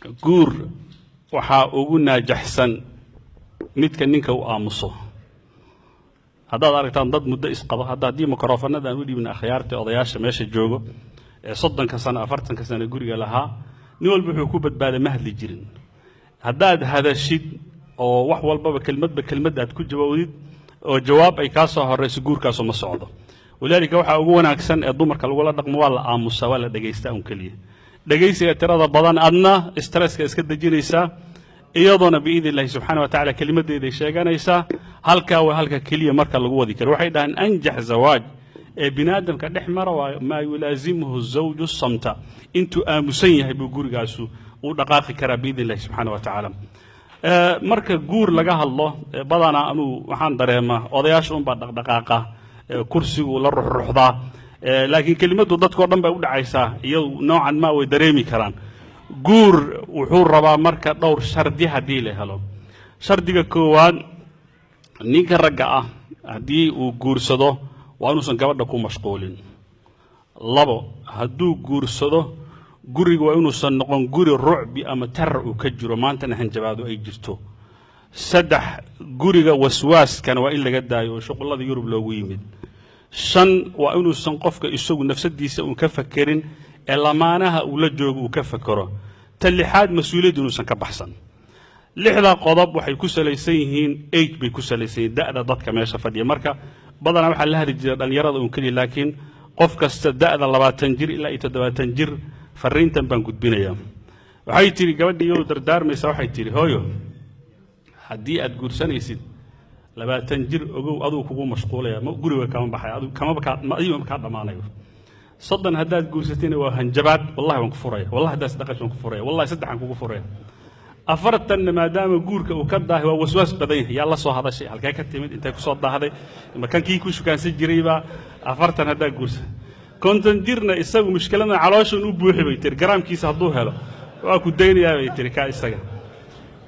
Guur waxaa ugu naajaxsan midka ninka u aamuso. Haddaad aragtaan dad muddo isqaba, hadda haddii mikrofanada aan u dhiibna akhyaarta, odayaasha meesha joogo ee 30-ka sano, 40-ka sano guriga lahaa, nin walba wuxuu ku badbaaday ma hadli jirin. Haddaad hadashid oo wax walbaba kelmadba kelmad aad ku jawaabdid oo jawaab ay kaa soo horayso, guurkaasu ma socdo. Walidaalika, waxaa ugu wanaagsan ee dumarka lagula dhaqmo waa la aamusaa, waa la dhegaystaa un keliya. Dhegaysiga tirada badan adna stresska iska dejinaysaa, iyadoona biidni illahi subxaana wa tacala kelimadeeday sheeganaysaa. Halkaa waa halka keliya marka lagu wadi karo. Waxay dhahaan أنجح زواج ee bini aadamka dhex mara waa ما يلازمه الزوج الصمت. Intuu aamusan yahay buu gurigaasu uu dhaqaaqi karaa biidni illahi subxaana wa tacaala. Marka guur laga hadlo, badanaa anuu waxaan dareemaa odayaasha unbaa dhaqdhaqaaqa, kursigu la ruxruxdaa, laakiin kelimaddu dadkao dhan bay u dhacaysaa, iyadu noocan ma way dareemi karaan. Guur wuxuu rabaa marka dhowr shardi haddii la helo. Shardiga koowaad, ninka ragga ah haddii uu guursado waa inuusan gabadha ku mashquulin. Labo, hadduu guursado guriga waa inuusan noqon guri rucbi ama tarar uu ka jiro, maantana hanjabaado ay jirto. Saddex, guriga waswaaskana waa in laga daayo oo shuqullada Yurub loogu yimid. Shan, waa inuusan qofka isagu nafsadiisa uun ka fakerin ee lamaanaha uu la joogo uu ka fakero. Ta lixaad, mas-uuliyadda inuusan ka baxsan. Lixda qodob waxay ku salaysan yihiin age bay ku salaysan yihiin, da'da dadka meesha fadhiya. Marka badanaa waxaa la hadli jira dhallinyarada uun keliya, laakiin qof kasta da'da 20 jir ilaa iyo 70 jir fariintan baan gudbinayaa. Waxay tidhi gabadhii iyadoo dardaarmaysa, waxay tidhi: "Hooyo, haddii aad guursanaysid 20 jir, ogow aduu kugu mashquulaya, ma guriga kama baxay, adigu kamaba kaa adigu kaa dhammaanayo. 30 haddaad guursatayna waa hanjabaad: wallahi waan ku furaya, wallahi haddaad isdhaqash waan ku furaya, wallahi saddexaan kugu furaya. 40-na maadaama guurka uu ka daahay, waa waswaas badan yahay: yaa la soo hadashay? Halkee ka timid? Intay ku soo daahday? Ma kankii ku shukaansan jiraybaa?" 40 haddaa guursa. 50 jirna isagu mushkiladan calooshan u buuxi bay tiri, garaamkiisa hadduu helo waa ku daynayaa bay tiri kaa isaga.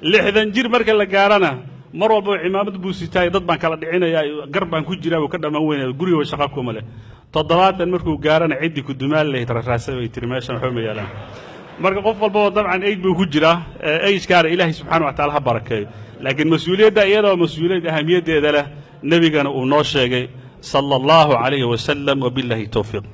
60 jir marka la gaarana, mar walbaba cimaamad buu sitaay, dad baan kala dhicinayaa, gar baan ku jiraa, buu ka dhammaan weynaya, guriga shaqa kuma leh. 70 markuu gaarana ciddii ku dumaan lahayd raraasa bay tiri, meeshan waxba ma yaalaan. Marka qof walbaba dabcan age buu ku jiraa, agekaana Ilaahay subxana wa taala ha barakeeyo, laakiin mas-uuliyadda iyadoo mas-uuliyad ahamiyaddeeda leh, nebigana uu noo sheegay sala Allahu calayhi wasalam. Wabillahi towfiiq.